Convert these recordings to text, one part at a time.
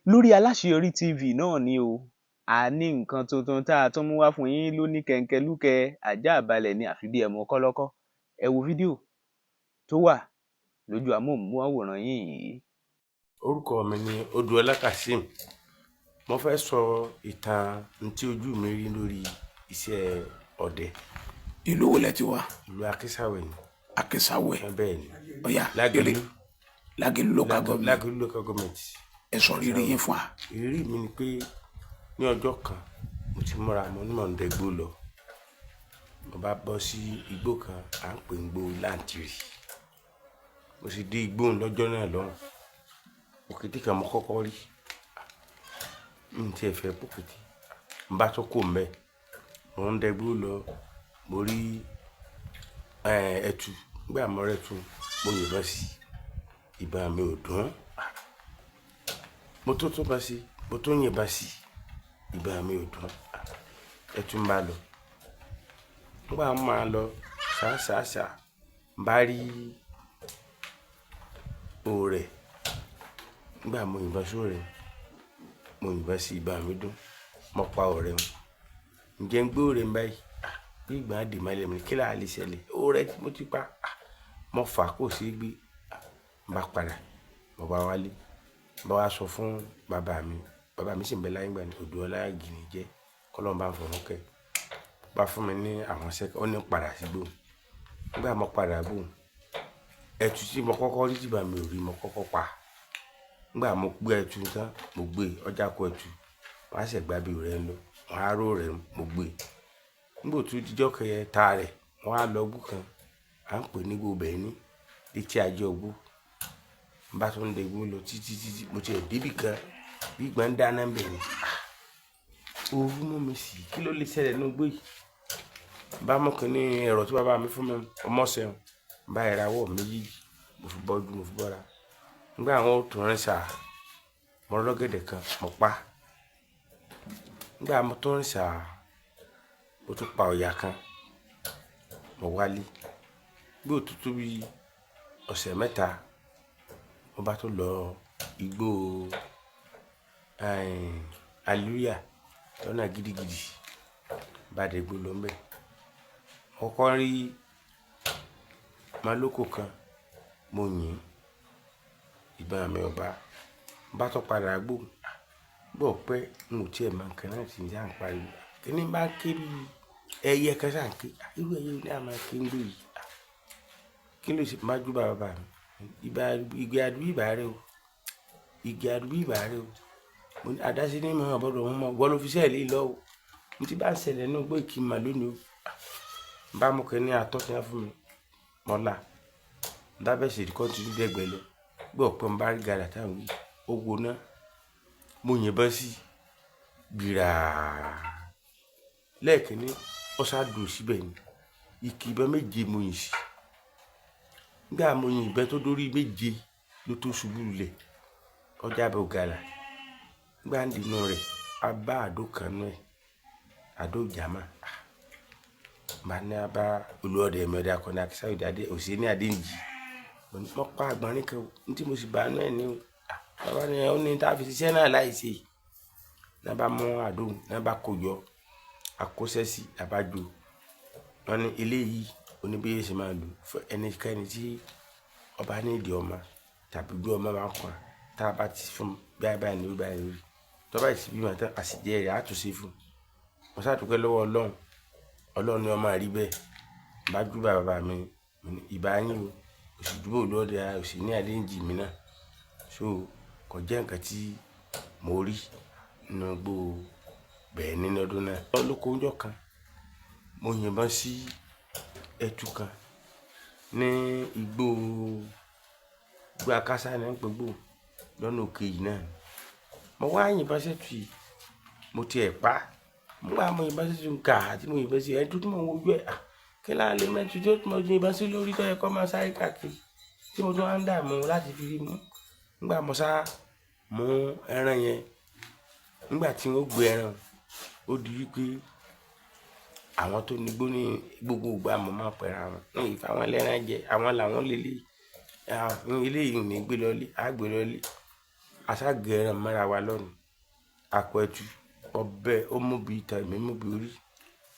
Lórí Aláṣeyọrí TV náà ni o. A ní nǹkan tuntun tá a tún mú wá fún yín lóní kẹ̀ǹkẹ̀lúkẹ àjààbalẹ̀ ní àfi bí ẹmu kọ́lọ́kọ́. Ẹ wo fídíò tó wà lójú amóhùnmáwòrán yín yìí. Orúkọ mi ni Odùọlá Kazeem. Mo fẹ́ sọ ìtàn n tí ojú mi rí lórí iṣẹ́ ọdẹ. Ìlú wo lẹ ti wá? Ìlú Akínsàwẹ̀ ni. Akínsàwẹ̀? Bẹ́ẹ̀ ni. Ọ̀yà. Lágẹ̀lú. Lágẹ̀lú local government. Lágẹ̀lú local government. Ẹ sọ rírí yín fún wa. Ìrírí mi ni pé ní ọjọ́ kan, mo ti múra, mo ní mò ń dẹgbó lọ. Mo bá bọ́ sí igbó kan à ń pè ní igbó Láǹtìrì. Mo sì dé igbó òun lọ́jọ́ náà lọ́hùn. Òkété kan mo kọ́kọ́ rí. N tiẹ̀ fẹ́ pòkété. N bá tún kò mbẹ́. Mo ń dẹgbó lọ, mo rí ẹtu. Nígbà mo rẹ́tu, mo yìnbọn sí i. Ìbọn mi ò dún. Mo tún tún bá sí, mo tún yìnbọn sí i. Ìbọn mi ò dún. Ẹtu ń bá lọ. Nígbà mo máa lọ ṣá ṣá ṣá, n bá rí òòrẹ̀. Nígbà mo yìnbọn sóòrẹ̀, mo yìnbọn sí, ìbọn mi dún. Mo pa ọ̀rẹ́ wọn. Ǹjẹ́ ń gbé òòrẹ̀ ń báyìí? Bí ìgbà dì mọ́lẹ̀ mi, kí láà lè ṣẹlẹ̀? Òòrẹ̀ tí mo ti pa. Mo fà kò sí gbé. N bá padà, mo bá wálé. Mo bá wá sọ fún bàbá mi. Bàbá mi sì ń bẹ láyé nígbà náà, Odùọlá Gìní jẹ́. Kọ́lọ́run bá ń fọ̀run kẹ́. Bá fún mi ní àwọn iṣẹ́ kan, ó ní padà sígbó. Nígbà mo padà gbó, ẹtu tí mo kọ́kọ́ rí tí bàbá mi ò rí, mo kọ́kọ́ pa. Nígbà mo gbé ẹtu tán, mo gbé ọjà kó ẹtu. Wọ́n á ṣẹ̀ gba bí ọ̀rẹ́ ń lọ. Wọ́n á ró rẹ̀, mo gbé. Nígbà tó di ọjọ́ kẹta rẹ̀, wọ́n á lọ igbó kan, à ń pè ní igbó Bẹ̀ní, létí ajé ọgbó. N bá tún dẹgbó lọ títí títí, mo ti ẹ̀ débì kan, bí ìgbà ń dáná ń bẹ̀ ni. Ooru mú mi sì, kí ló lè ṣẹlẹ̀ nínú igbó yìí? N bá mú kíní ẹ̀rọ tí bàbá mi fún mi, ọmọ ṣẹ̀hún. N bá ra ọwọ́ méjèèjì, mo fi bọ́jú, mo fi bọ́ra. Nígbà wọn ó tún rìn sá, mo rí ọ̀gẹ̀dẹ̀ kan, mo pa. Nígbà mo tún rìn sá, mo tún pa ọ̀yà kan, mo wálé. Bí òtútù bí ọ̀sẹ̀ mẹ́ta, mo bá tún lọ igbó, Hallelujah lọ́nà gidigidi. Bá dẹgbó lọ ńbẹ̀. Mo kọ́kọ́ rí málókò kan, mo yìn. Ìbọn mi ò bá. N bá tún padà gbó. Gbọ́ pé n ò tí ẹ̀ mọ̀ nǹkan náà tí ń sá ń pariwo. Kíní bá ń ké bí ẹyẹ kan sá ń ké. Irú ẹyẹ wo ni a máa ké ń gbó yìí? Kí ló ṣe? Má jú bàbá mi. Ìbá, igi adùn ìbá rẹ o. Igi adùn ìbá rẹ o. Mo ní àdáṣe ní mọ̀ ọ́n mọ̀ mọ́. Wọ́n ló fi sẹ́ẹ̀lì lọ o. N tí bá ń ṣẹlẹ̀ nínú igbó yìí kí n mà lónìí o. N bá mú kíní atọ́ tí wọ́n fún mi, mo là. N bá bẹ́ẹ̀ sì kọ́ntínú dẹ́gbẹ́ lọ. Gbọ́ pé n bá rí gàlà táwọn wí, ó woná. Mo yìnbọn sí i. Gbìrà. Lẹ́ẹ̀kínní, ó sá dùn síbẹ̀ ni. Ìkì ìbọn méje mo yìn sí. Nígbà mo yìn ìbọn tó dórí méje ló tó ṣubú lulẹ̀. Ọjà bọ̀ gàlà. Nígbà ń dìnnú rẹ̀, a bá àdó kan nú ẹ̀. Àdó jàmá. Màá ní a bá olúọdẹ mi ọdẹ akọni Akínsàwẹ̀ Adé, Òṣèní Adéǹjì. Mo ní mo pa àgbọ̀nrín kan, ní tí mo sì bá nú ẹ̀ ní o. Bàbá ní ó ní tá fi ṣiṣẹ́ náà láì ṣe. Ní a bá mú àdó, ní a bá kó jọ, a kó sẹ́sì, a bá jó. Wọ́n ní eléyìí, ó ní bí yé ṣe máa lò fún ẹnikẹ́ni tí ọba ní ìdí ọmọ tàbí bí ọmọ bá ń kàn tá a bá ti fún báyìí báyìí ní orí báyìí lórí. Tó bá sì bímọ tán, àsìjẹ rẹ̀ á tún ṣe fún un. Mo sá dúpẹ́ lọ́wọ́ Ọlọ́run. Ọlọ́run ni ó máa rí bẹ́ẹ̀. N bá júbà bàbá mi, mo ní ìbá yín o. Òsì júbà olúọdẹ Òṣèní Adéǹjì mi náà. So kò jẹ́ ǹkan tí mo rí nínú igbó Bẹ̀ní lọ́dún náà. Lóko ọjọ́ kan, mo yìnbọn sí ẹtu kan ní igbó, igbó Akásá ni wọ́n ń pè igbó lọ́nà òkè yìí náà. Mo wá yìnbọn sẹ́tu yìí, mo ti ẹ̀ pa. Nígbà mo yìnbọn sẹ́tu gà tí mo yìnbọn sí ẹtu tí mò ń wojú ẹ̀. Kí láà lè mẹ́tu tí ó mo yìnbọn sí lórí tó yẹ kó máa sáré káàkiri tí mo tún wá ń dààmú láti fi rí mú. Nígbà mo sá mú ẹran yẹn, nígbà tí wọ́n gbé ẹran, ó di wípé àwọn tó ní igbó ní gbogbo ìgbà mo máa ń pẹran wọn. Ní ìfẹ́ àwọn ẹlẹ́ran jẹ, àwọn làwọn lè lé. Eléyìí ò ní gbé lọlé, á gbé lọlé. Aṣáàgé ẹran mọ́ra wa lọ́nà àpẹtù ọbẹ̀ ó mú bi ìtàn mi mú bi orí.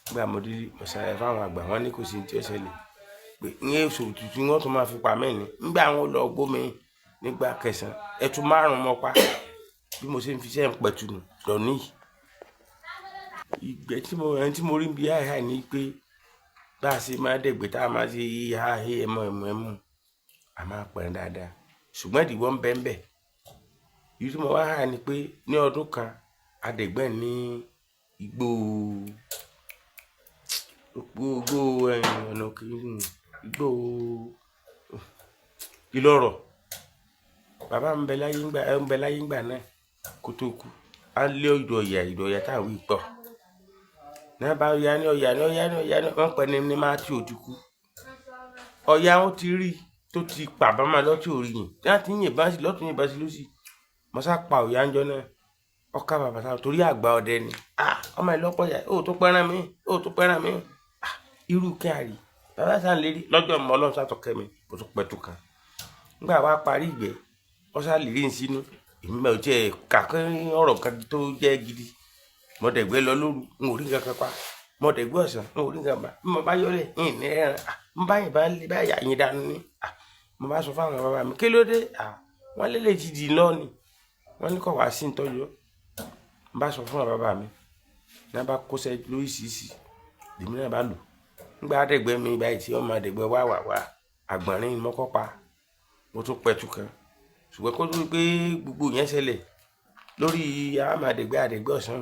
Nígbà mo délé, mo ṣàlàyé fáwọn àgbà, wọn ní kò sí ní tí ó ṣẹlẹ̀ pé ní èso tuntun wọn tún máa fi pa mẹ́rin. Nígbà wọn lọ gbómi nígbà kẹsàn-án, ẹtu márùn-ún mọ́ pa bí mo ṣe ń fi iṣẹ́ ń pẹ̀tù nù lọ́ní yìí. Ìgbẹ́ tí mo ẹni tí mo rí bí àìhà ni pé bá a ṣe máa dẹ̀gbẹ́ tá a máa ṣe híhá hí ẹmọ ẹmọ ẹmú, a máa pẹ̀rẹ̀ dáadáa, ṣùgbọ́n ìdìbò ń bẹ́ ń bẹ̀. Ìdí tí mo wá hà ni pé ní ọdún kan adẹ̀gbẹ́ ní igbó igbó ọ̀nà òkè igbó Ìlọrọ̀. Bàbá ń bẹ láyé ńgbà ń bẹ láyé ńgbà náà kó tó kú. A lé ìdọ̀yà ìdọ̀yà tá à ń wí pọ̀. Náà bá ọya ní ọya ní ọya ní ọya ní wọ́n pẹ́ ní máa tí ò ti kú. Ọya wọn ti rí tó ti pa bàmá lọ́tí ò rí yìn. Láti yìnbọn sí lọ́tún yìnbọn sí lọ́sì. Mo sá pa ọ̀yà ńjọ́ náà. Ọkà bàbá sá torí àgbà ọdẹ ni. Ah, ọmọ ìlọ́pọ̀ yà, ó tó pẹ́ràn mi, ó tó pẹ́ràn mi. Ah, irú kí a rí. Bàbá sá ń lérí lọ́jọ́ mọ́ Ọlọ́run sátọ̀kẹ́ mi, mo tún pẹ̀tù kan. Nígbà wa parí ìgbẹ́, wọ́n sá lérí ń sínú. Èmi bá jẹ́ kàkẹ́ ọ̀rọ̀ kan tó jẹ́ gidi. Mo dẹ̀gbẹ́ lọ lóru, n ò rí nǹkan kan pa. Mo dẹ̀gbẹ́ ọ̀sán, n ò rí nǹkan pa. Bí mo bá yọlẹ̀, n ní ẹran. Ah, mo bá yìnbọn lé báyà yín dànù ni. Ah, mo bá sọ fáwọn bàbá mi, kí ló dé? Ah, wọ́n lélẹ̀ ti dì lọ ni. Wọ́n ní kó wá sí ìtọ́jú. Mo bá sọ fún àwọn bàbá mi, ní wọ́n bá kóṣẹ́ lóríṣiríṣi, èmi náà bá lò. Nígbà dẹ̀gbẹ́ mi báyìí tí ọmọ dẹ̀gbẹ́ wá wà wá, àgbọ̀nrín ni mo kọ́ pa. Mo tún pẹ̀tù kan. Ṣùgbọ́n kó tó di pé gbogbo yẹn ṣẹlẹ̀ lórí àmọ́ àdẹ̀gbẹ́ àdẹ̀gbẹ́ ọ̀sán,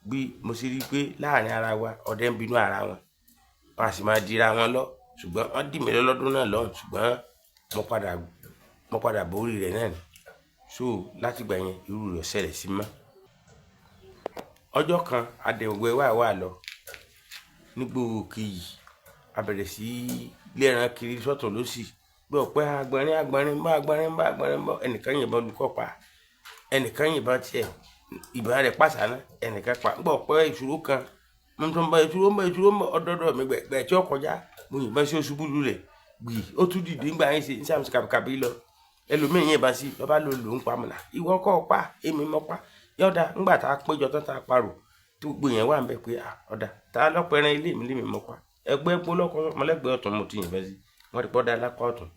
bí mo ṣe rí pé láàrin ara wa ọdẹ ń bínú ara wọn, wọn a sì máa dira wọn lọ. Ṣùgbọ́n wọ́n dì mí lọ lọ́dún náà lọ́hùn, ṣùgbọ́n mo padà borí rẹ̀ náà ni. So láti ìgbà yẹn irú rẹ̀ ò ṣẹlẹ̀ sí mọ́. Ọjọ́ kan adẹ̀gbẹ́ wà wà lọ nígbò kejì, a bẹ̀rẹ̀ sí lé ẹran kiri sọ́tún lósì. Bí ọ̀pẹ àgbọ̀nrín àgbọ̀nrín bá àgbọ̀nrín bá àgbọ̀nrín bọ́, ẹnìkan yìnbọn lu kọ́ pa, ẹnìkan yìnbọn tiẹ̀, ìbọn rẹ̀ pàṣánà, ẹnìkan pa. Nígbà ọ̀pẹ ìṣòro kan, mo tún bá ìṣòro ń bọ̀ ìṣòro ń bọ̀ ọdọọdọ mi gbẹ̀gbẹ̀ tí ó kọjá, mo yìnbọn sí oṣù búlù rẹ̀ gbì, ó tún dìde nígbà yẹn ṣe ń sàmùsì kàbìkàbì lọ. Ẹlòmíì yìnbọn sí, lọ́ba ló lò ń pa mọ̀nà. Ìwọ kọ́ ọ pa, èmi mọ́ pa. Yọ̀dà ńgbà tá a péjọ tán tá a parò, tí gbogbo yẹn wà ń bẹ̀ pé à ọ̀dà tá a lọ́pẹ̀rẹ̀ ilé mi lé mi mọ́ pa. Ẹgbẹ́ gbólọ́kọ mọ́lẹ́gbẹ̀ẹ́ ọ̀tún mo ti yìnbọn sí, wọ́n ti pọ́ da lápá ọ̀tún.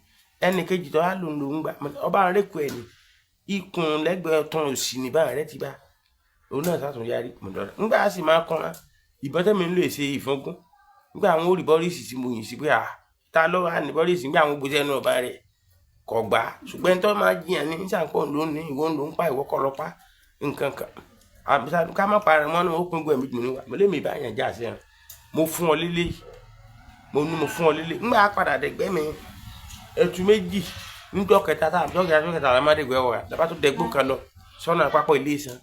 Ẹnì kejì tó wá lò ń lò ń gbà, ọba rẹ̀ kú ẹ̀ ní ikùn lẹ́gbẹ̀ẹ́ ọ̀tún òsì ní bá rẹ̀ ti bá. Òun náà sá tún yarí mọ̀ dọ́dà. Ńgbà sì máa kọ́ra, ìbọn tẹ́mi ń lò ṣe ìfọ́ngún. Ńgbà àwọn òrì bọ́ríìsì tí mo yìn sí pé à ta ló wà ní bọ́ríìsì ńgbà àwọn gbèsè ẹnu ọba rẹ̀ kò gbà. Ṣùgbọ́n ẹni tó máa jiyàn ní sàǹkó ló ní ìwọ ló ń pa ìwọ kọ́ lọ pa nǹkan kan. Ká má pa ara wọn ni ó pín gbọ́ ẹ̀mí jù níwà. Mo lé mi bá yàn já sí ẹran. Mo fún ọ lélẹ̀. Mo ní mo fún ọ lélẹ̀. Ńgbà padà dẹ̀gbẹ́ mi, ẹtu méjì níjọ́ kẹta tá àjọ́ kẹta àjọ́ kẹta la má dẹ̀gbẹ́ wà. Làbá tó dẹ̀gbó kan lọ sọ́nà pápá ilé ìsàn.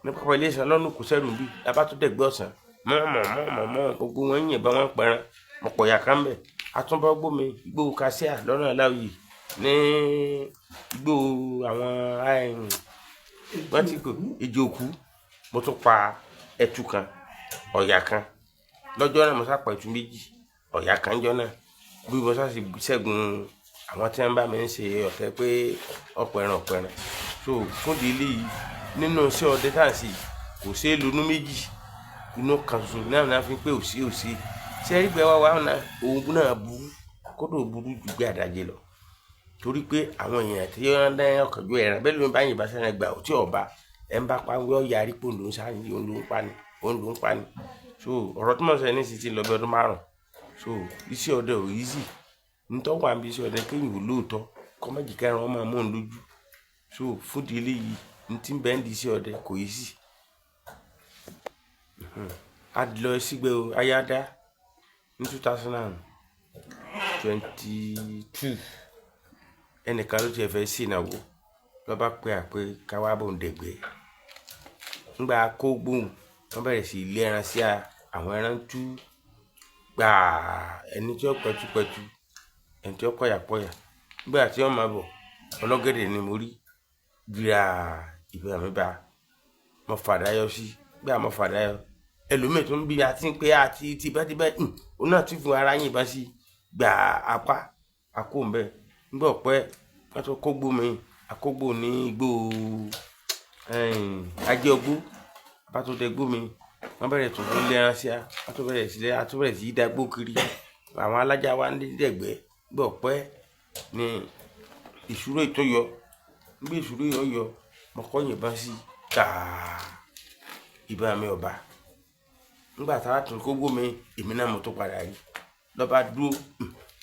Ní pápá ilé ìsàn lọ́nà kò sẹ́rù bí. Làbá tó dẹ̀gbẹ́ ọ̀sán. Mọ́ mọ́ mọ́ mọ́ mọ́ gbogbo wọn yìnbọn wọn pẹran. Mo pọ̀ yà kan bẹ̀. Atúnbọ̀ gbó mi igbó kaṣíà lọ́nà Láwùyí ní igbó àwọn wọ́n ti pè Ìjòkú. Mo tún pa ẹtu kan, ọ̀yà kan. Lọ́jọ́ náà mo sá pa ẹtu méjì, ọ̀yà kan jọ́ náà. Bí mo sá sì ṣẹ́gun àwọn tí wọ́n bá mi ń ṣe ọ̀tẹ̀ pé ọ̀pẹ̀ràn ọ̀pẹ̀ràn. So fún ìdí eléyìí nínú iṣẹ́ ọdẹ tá à ń ṣe kò ṣeé lonú méjì. Inú kan ṣoṣo náà ni a fi ń pé òsì òsì. Ṣé ẹ rí pé wá wá náà òun náà burú, kódà ó burú ju gbé àdájẹ lọ. Torí pé àwọn èèyàn tí wọ́n dá ọkàn ju ẹran bẹ́ẹ̀ ló ń bá yìnbọn sẹ́ran gbà ó tí ọba ẹ̀ ń bá pa wí ọ̀yà rí pé òun ló ń sá ní òun ló ń pa ni òun ló ń pa ni. So ọ̀rọ̀ tí mo sọ ní sì ti lọ bí ọdún márùn-ún. So iṣẹ́ ọdẹ ò easy. Ntọ́ wà níbi iṣẹ́ ọdẹ kéèyàn ò lóòótọ́ kọ́ má jẹ́ kí ẹran máa mú òun lójú. So fún ìdí eléyìí ntí ń bẹ ń di iṣẹ́ ọdẹ kò easy. A lọ sígbẹ́ o Ayáda ní 2022. Ẹnìkan ló ti fẹ́ sí ìnáwó ló bá pe àpé ká wá bòun dẹ̀gbẹ́. Ńgbà kó gbóhùn, wọ́n bẹ̀rẹ̀ sí lé ẹran sí a, àwọn ẹran tú gbà ẹni tí ó pẹtupẹtu, ẹni tí ó pọ̀yàpọ̀yà. Nígbà tí wọ́n máa bọ̀, ọlọ́gẹ̀dẹ̀ ni mo rí. Gbìrà ìbọn mi bá. Mo fàdá yọ sí. Nígbà mo fàdá yọ, ẹlòmíì tó ń bí a ti ń pé a ti tipẹ́tipẹ́, òun náà ti fún ara yìnbọn sí. Gbà apá, a kó ń bẹ. Nígbà ọ̀pẹ, wọ́n tún kó gbó mi. Akógbò ní igbó ajé ọgbó bá tó dẹgbó mi, wọ́n bẹ̀rẹ̀ tó tó lẹ́ran sí a, wọ́n tó bẹ̀rẹ̀ sílẹ̀, a tó bẹ̀rẹ̀ sí í dagbó kiri. Àwọn alájà wa ń dẹ̀gbẹ́ gbọ́ pẹ́ ní ìṣúró ètò yọ. Nígbà ìṣúró yọ yọ, mo kọ́ yìnbọn sí tàà ìbọn mi ọba. Nígbà tá a tún kógbó mi, èmi náà mo tó padà rí. Lọ́ba dúró,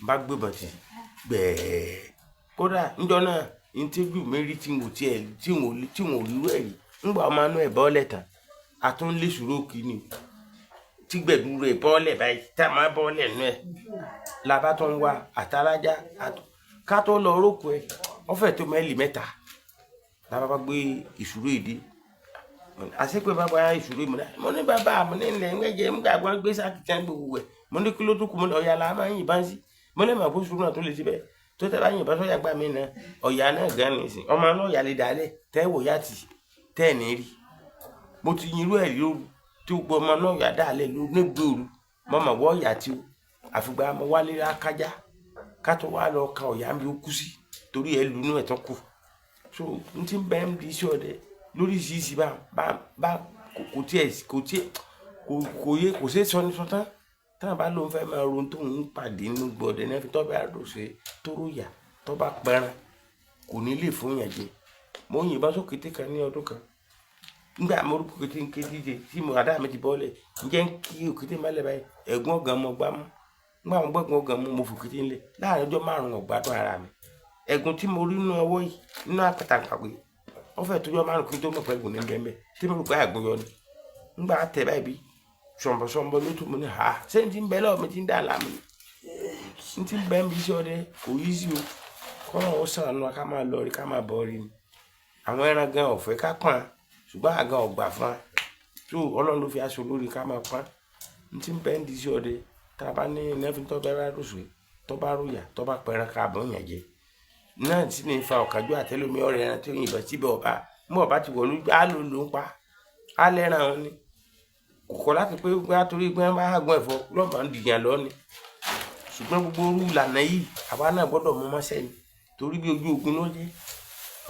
bá gbébọn tì gbẹ̀ẹ́. Kódà níjọ́ náà, ní tí ojú mi rí tí n ò tiẹ̀ tí n ò tí n ò rírú ẹ̀ rí. Nígbà ọmọ inú ẹ̀ bọ́lẹ̀ tán, a tún lé ìṣúró kí ni. Tí gbẹ̀du rẹ̀ bọ́lẹ̀ báyìí, tá a máa bọ́lẹ̀ nú ẹ̀. La bá tún wá àtàlájá, ká tó lọ róko ẹ̀, wọ́n fẹ́ tó mẹ́lì mẹ́ta. La bá gbé ìṣúró yìí dé. Àṣé pé bàbá ìṣúró yìí, mo ní bàbá, mo ní ilẹ̀ ń gbẹ́jẹ̀, ń gbàgbọ́ gbé sáàkì tí wọ́n gbogbo ẹ̀. Mo ní kí ló tún kù, mo ní ọ̀yà la máa ń yìnbọn sí. Mo ní màá kó ìṣúró náà tó lè ṣe bẹ́ẹ̀. Tó tẹ́ bá yìnbọn sọ́yà gbà mí náà, ọ̀yà náà gan ni ìsìn. Ọmọ náà ọ̀yà lè dálẹ̀, tẹ́ wò yá tì, tẹ́ ẹ̀ ní rí. Mo ti yin irú ẹ̀ rí lóru, tí gbogbo ọmọ náà ọ̀yà dálẹ̀ lóru nígbè òru. Mo mọ̀ wọ́ ọ̀yà tí o. Àfìgbà mo wálé rákájá, ká tó wá lọ ka ọ̀yà mi ó kú sí, torí ẹ lu inú ẹ̀ tán kù. So n ti bẹ́ ń di iṣẹ́ ọdẹ lóríṣiríṣi bá bá bá kò tiẹ̀ kò tiẹ̀ kò kò yé kò ṣeé sọ ní sọ tán. Tá a bá lóun fẹ́ máa ronú tóun ń pàdé nínú gbọ̀dẹ náà fi tọ́ bá rò ṣe tó róyà tó bá pẹran kò ní lè fún yàn jẹ. Mo yìnbọn sókété kan ní ọdún kan. Nígbà mo rí òkété ń ké díje tí mo àdá mi ti bọ́lẹ̀, ǹjẹ́ ń kí òkété má lẹ̀ báyìí, ẹ̀gún ọ̀gàn mo gbá mú. Nígbà mo gbẹ́gun ọ̀gàn mú, mo fò òkété ńlẹ̀. Láàárín ọjọ́ márùn-ún ọ̀gbádùn ara mi. Ẹ̀gún tí mo rí nínú ọwọ́ yìí, nínú àkàtàǹpàkò yìí, ó fẹ́ tó ọjọ́ márùn-ún kí n tó mọ̀ pé ẹ̀gún ní bẹ́ẹ̀ bẹ́ẹ̀. Tí mo rò pé àgún yọ ni. Nígbà tẹ̀ báyìí bí sọ̀nbọ̀sọ̀nbọ̀ ló tún mo ní, "Ha! Ṣé n ti ń bẹ lọ́wọ́ mi ti ń dà láàmú ni?" N ti ń bẹ ń bí iṣẹ́ ọdẹ kò yí sí o. Kọ́lọ́run ó ṣàánú wa ká máa lọ rí ká máa bọ̀ rí ni. Àwọn ẹran gan ò fẹ́ ká pọ́n, ṣùgbọ́n àga ò gbà fún wa. So Ọlọ́run ló fi aṣọ lórí ká máa pọ́n. N ti ń bẹ ń di iṣẹ́ ọdẹ, tá a bá ní iná fi tọ́ bá rò ṣe, tọ́ bá róyà, tọ́ bá pẹran ká bọ̀ yàn jẹ. Náà sì ní fa ọ̀kánjúà àtẹlómi ọ̀rẹ́ ẹran tí ó yìnbọn síbẹ̀ ọba. Mú ọba ti wọ̀lú, á ló ló ń pa. Á lẹ́ran òun ni. Kò kọ́ láti pé bóyá torí pé wọ́n bá hágun ẹ̀fọ́ lọ́mọ ń dìyàn lọ ni. Ṣùgbọ́n gbogbo irú ìlànà yìí, àwa náà gbọ́dọ̀ mú mọ́ṣẹ́ ni. Torí bí ojú ogun ló jẹ́.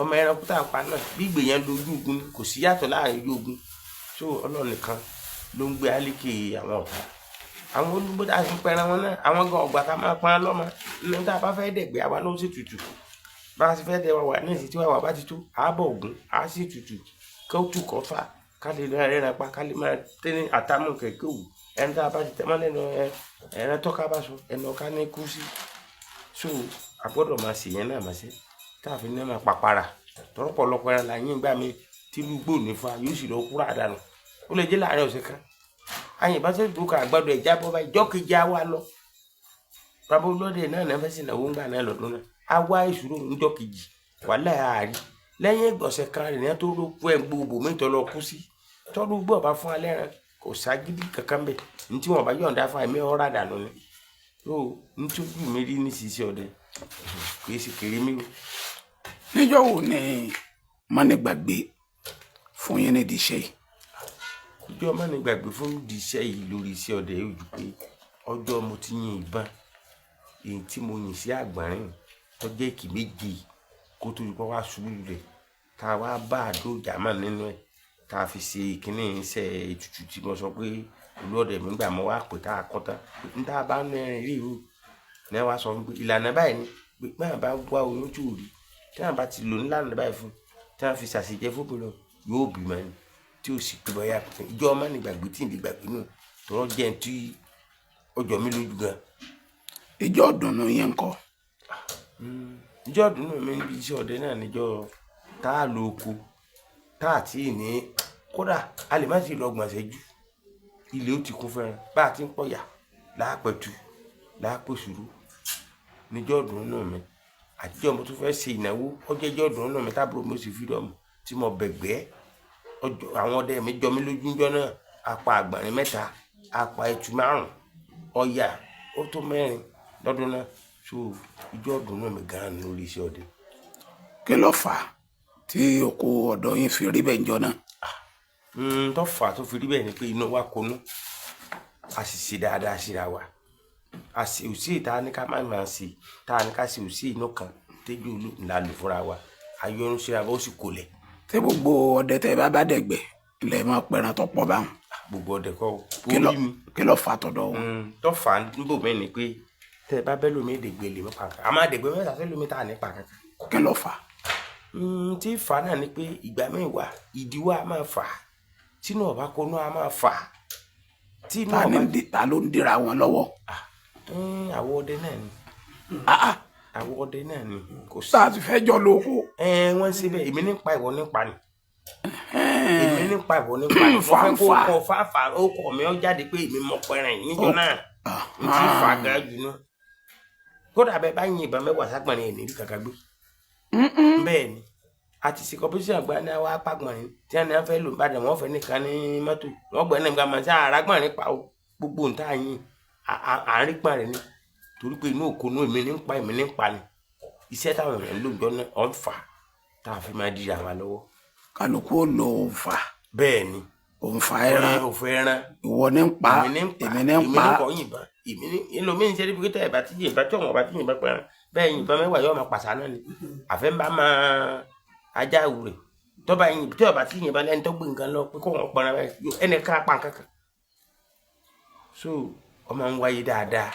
Ọmọ ẹranko tá a pa náà, bí ìgbèyàn lo ojú ogun ni, kò sí yàtọ̀ láàrin ojú ogun. So Ọlọ́run nìkan ló ń gbé álékè àwọn ọ̀tá. Àwọn olúgbó tá a fi pẹran wọn náà, àwọn gan ọ̀gbà ká máa pọn lọ́mọ. Nínú tá a bá fẹ́ dẹ̀gbẹ́, àwa náà ó sì tutù. Bá a ti fẹ́ dẹ wa wà ní ìsìn tí wàwà bá ti tó, a bọ̀ ògún, a sì tutù. Kó tù kọ́ fà, ká lè máa rẹ́ran pa, ká lè máa tẹ́ ní àtàmú kẹ̀kẹ́ òwú. Ẹni tá a bá ti tẹ́ mọ́ lẹ́nu ẹ, ẹran tọ́ka bá sọ, ẹnu ọ̀ká ní kú sí. So a gbọ́dọ̀ máa ṣe yẹn náà mọ́ṣẹ́. Tá a fi ní máa pàpàrà. Tọ́rọ̀pọ̀lọpọ̀ ẹran là ń yín gbà mí tí inú igbó ò ní fa, yóò sì lọ kúrò àdánù. Ó lè jẹ́ láàárín ọ̀sẹ̀ kan. Àyìnbá ṣe dùn ká àgbàdo ẹ̀ jábọ́ báyìí, ìjọ́ kejì á wá lọ. Bàbá olóde náà náà fẹ́ sì náwó ńgbà náà lọ́dún náà. A wá ìṣòro ńjọ́ kejì, wàhálà àárí. Lẹ́yìn ọ̀sẹ̀ kan rẹ̀ ní tó ló kú ẹ̀ gbogbo mi tó lọ kú sí. Tọ́lú gbọ́ bá fún alẹ́ rẹ̀, kò ságídí kankan bẹ́ẹ̀. Ní tí wọ́n bá yọ̀ǹda fún ẹ̀mí ọ̀rá dànù ni. So ní tí ojú mi rí ní ṣíṣe ọdẹ, kì í ṣe kéré mi o. Níjọ́ wo ni mánigbàgbé fún yín nídìí iṣẹ́ yìí? Ọjọ́ mánigbàgbé fún ìdí iṣẹ́ yìí lórí iṣẹ́ ọdẹ yóò ju pé ọjọ́ mo ti yin ìbọn, èyí tí mo yìn sí àgbọ̀nrín tó jẹ́ ìkì méje kó tó di pé wá ṣubú lulẹ̀, tá a wá bá àdó jàmá nínú ẹ̀, tá a fi ṣe ìkíní iṣẹ́ ètùtù tí mo sọ pé olóòdẹ mi gbà mọ́ wá pé tá a kọ́ tán. Ní tá a bá ń rìn rí ìrú, ní wàá sọ pé ìlànà báyìí ni pé bí àwọn bá wá oyún tí ò rí, tí àwọn bá ti lò nílànà báyìí fún, tí wọ́n fi ṣàṣejẹ fún obìnrin yóò bímọ ni tí ò sì pé bóyá ìjọ mánigbàgbé tí ì lè gbàgbé nù tọrọ jẹ́ ẹni tí ó jọ mí lójú gan. Ìjọ ìdùnnú yẹn ńkọ́? Ìjọ ìdùnnú mi níbi iṣẹ́ ọdẹ náà níjọ́ tá a lọ oko, tá a tí ì ní kódà a lè má sì lọ gbọ̀n ṣẹ́jú. Ilé ó ti kún fẹ́ràn bá a ti ń pọ̀yà lápẹ̀tù lápẹ̀sùrù níjọ́ ìdùnnú mi. Àtijọ́ mo tún fẹ́ ṣe ìnáwó, ọjọ́ ìjọ́ ìdùnnú mi tábúrò mi ó sì fídọ́ọ̀mù tí mo bẹ̀gbẹ́. Ọjọ́ àwọn ọdẹ mi jọ mí lójú ńjọ́ náà, a pa àgbọ̀nrín mẹ́ta, a pa ẹtu márùn-ún, ọ̀yà ó tó mẹ́rin lọ́dún náà. So ìjọ́ ìdùnnú mi gan-an ni lórí iṣẹ́ ọdẹ. Kí ló fà á tí oko ọ̀dọ̀ yín fi rí bẹ́ẹ̀ ńjọ́ náà? Tó fà á tó fi rí bẹ́ẹ̀ ni pé inú wa konú, a sì ṣe dáadáa síra wa. A sì ò sí ìta ní ká má máa ṣe, tá a ní ká ṣe ò sí inú kan tẹ́jú olú ńlá lò fúnra wa. Ayọ́nu síra bó sì kò lẹ̀. Ṣé gbogbo ọdẹ tẹ́ ẹ bá bá dẹ̀gbẹ́ ilẹ̀ máa pẹran tó pọ̀ báwọn? Gbogbo ọdẹ kọ́ o. Kí ló Orí mi. Kí ló fà tọ̀dọ̀ wọn? Tó fà á níbò mí ni pé tẹ́ ẹ bá bẹ́ lómi èdègbè lè mọ́ pa kankan, àmọ́ àdègbè mẹ́ta fẹ́ lómi tá à ní pa kankan. Kí ló fà? Tí fà á náà ni pé ìgbà míì wà, ìdíwọ́ a máa fà á, tínú ọ̀bá konú a máa fà á, tínú Ta ni ọ̀bá ń ta ló ń dira wọn lọ́wọ́? Àwọ̀ ọdẹ náà ni. Ah, ah, Àwọ̀ ọdẹ náà ni, kò sí. Tá a ti fẹ́ jọ lóko. Ẹ wọ́n ń ṣe bẹ́ẹ̀, èmi nípa ìwọ nípa ni, èmi nípa ìwọ nípa ni, mo fẹ́ kó Fàǹfà. kọ fáfà ó kọ mi ó jáde pé èmi mọ pẹrẹ yìí níjọ náà n ti fà gan jù náà. Kódà bẹ́ẹ̀ bá yin ìbọn 10 ságbọ̀nrín ẹ̀ nírí kankan gbé. Bẹ́ẹ̀ ni a ti ṣe competition àgbà ní àwọn apágbọ̀nrín tí wọ́n ní wọ́n fẹ́ lò ń bàdàn, wọ́n fẹ́ nìkan ní mọ́tò wọ́n gbẹ́ náà gbàmọ̀ sí àràgbọ̀nrín pa o. Gbogbo nta yín àárín pọ̀nrín ni, torí pé inú òkú inú èmi ní ń pa, èmi ní ń pa ni iṣẹ́ táwọn èèyàn ń lò jọ náà ọ̀ ń fà tá a fi máa di àwa lọ́wọ́. Kálukú ó lo òǹfà. Bẹ́ẹ̀ ni. Òǹfà ẹran. Òfin ẹran. Ìwọ ní ń pa. Èmi ní ń pa. Èmi ní ń Èmi pa. ní kọ́ yìnbọn, èmi ní ẹlòmíín ṣe níbi tẹ́ ẹ̀ bá ti yìnbọn tí òun ọba ti yìnbọn pẹ̀rẹ̀ bẹ́ẹ̀ yìnbọn 10 yóò máa pàṣà náà ni àfẹ́ ń bá máa ajá rẹ̀ tọ́ba yìnbọn tí ọba ti yìnbọn lẹ́ni tó gbé nǹkan lọ pé kó wọn pọnra báyìí ẹnì kan apá nǹkan kan. So ọmọ ń wáyé dáadáa.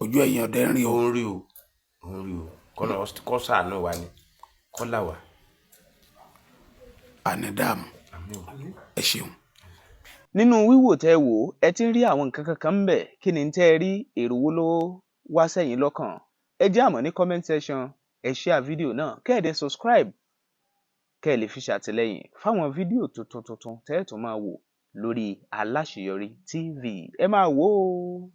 Ojú ẹ̀yìn ọdẹ ń rí o. Ó ń rí o, ó ń rí o, kọ́nà kọ́sàánú wa ni kọ́là wa. Àní dààmú. Ẹ ṣeun. Nínú wíwò tẹ́ ẹ wò ó, ẹ ti ń rí àwọn nǹkan kankan ń bẹ̀. Kí ni tẹ́ ẹ rí? Èrò wo ló wá sẹ́yìn lọ́kàn? Ẹ jẹ́ àmọ́ ní comment section. Ẹ share fídíò náà, kẹ́ ẹ dẹ̀ subscribe, kẹ́ ẹ lè fi ṣàtìlẹ́yìn fáwọn fídíò tuntun tuntun tẹ́ ẹ tún máa wò lórí Aláṣeyọrí TV. Ẹ máa wò ó.